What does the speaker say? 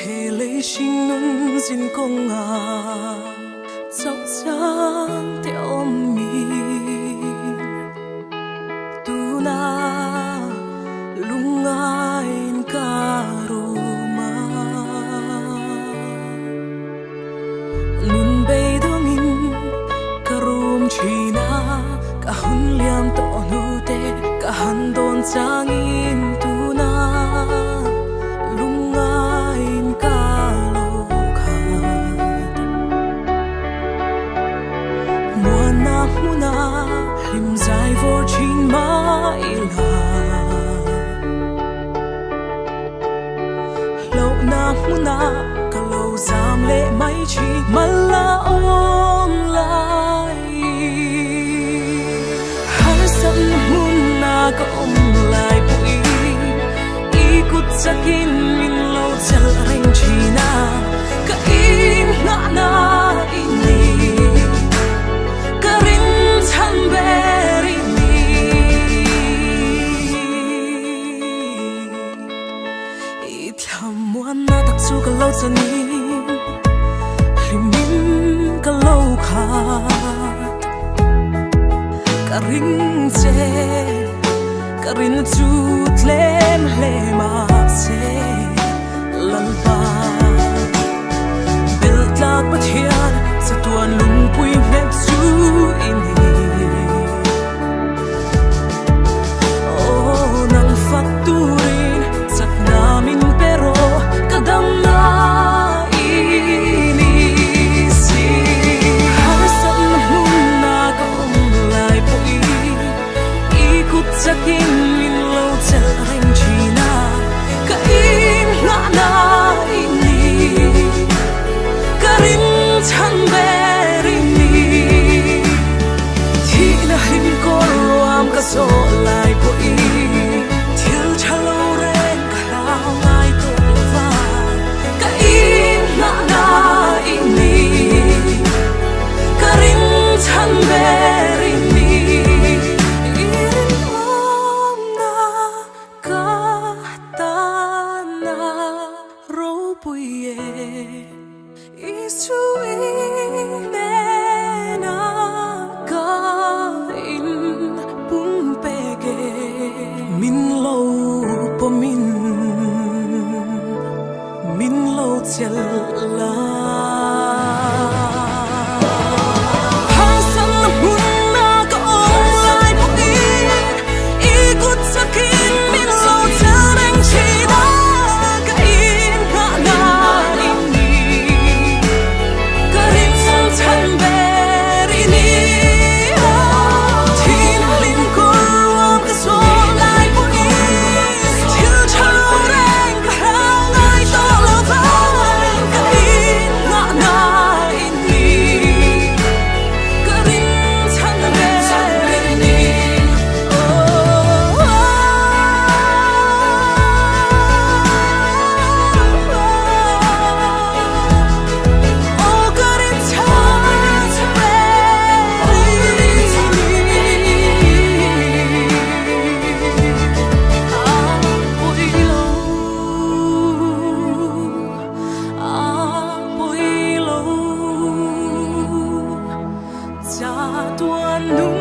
He lei hringnun zin kawngah chauh chang te awmin tuna lungaiin ka rum a. Nun beidawngin ka rum thin a, ka hun liam tawh hnu te ka han dawn changin tuna lungaiin ka lo khat. Muanna hmuna hlim zai vawr thin mah ila, hlauhna hmuna ka lo zam leh mai thin mal a awm lai. Harsatna hmuna ka awm lai pawhin i kut chakin min lo chelh reng thin a, ka inngahna i ni, ka rinchhan ber i ni. I thlamuanna tak chu ka lo chanin hlimin ka lo khat. Ka ring che, ka rin chu tlem hle mahse Lalpa. Bel tlak Pathian chatuan lungpui nghet chu i ni. Aw nang fak turin chakna min pe rawh, ka damna i ni si. Harsatna hmuna ka awm lai pawhin i kut chakin min lo chelh reng thin a, ka inngahna i ni, ka rinchhan ber i ni. Thihna hlim kawr ruam ka zawh lai pawhin thil tha lo reng ka hlau ngai tawh lo va, ka inngahna i ni, ka rinchhan ber i ni. I rinawmna ka tana ropui e, Isu i nena ka in pumpek e. Min lo pawmin min lo chelh la. Harsatna hmuna ka awm lai pawhin i kut chakin min lo chelh reng thin a, ka inngahna i ni, ka rinchhan ber i ni. Thinlung kawr ruam ka sawn lai pawhin thil tha lo reng ka hlau ngai tawh lo va, ka inngahna i ni, ka rinchhan ber i ni. Aw ka rinchhan ber i ni. A pawi lo, a pawi lo, chatuan nung.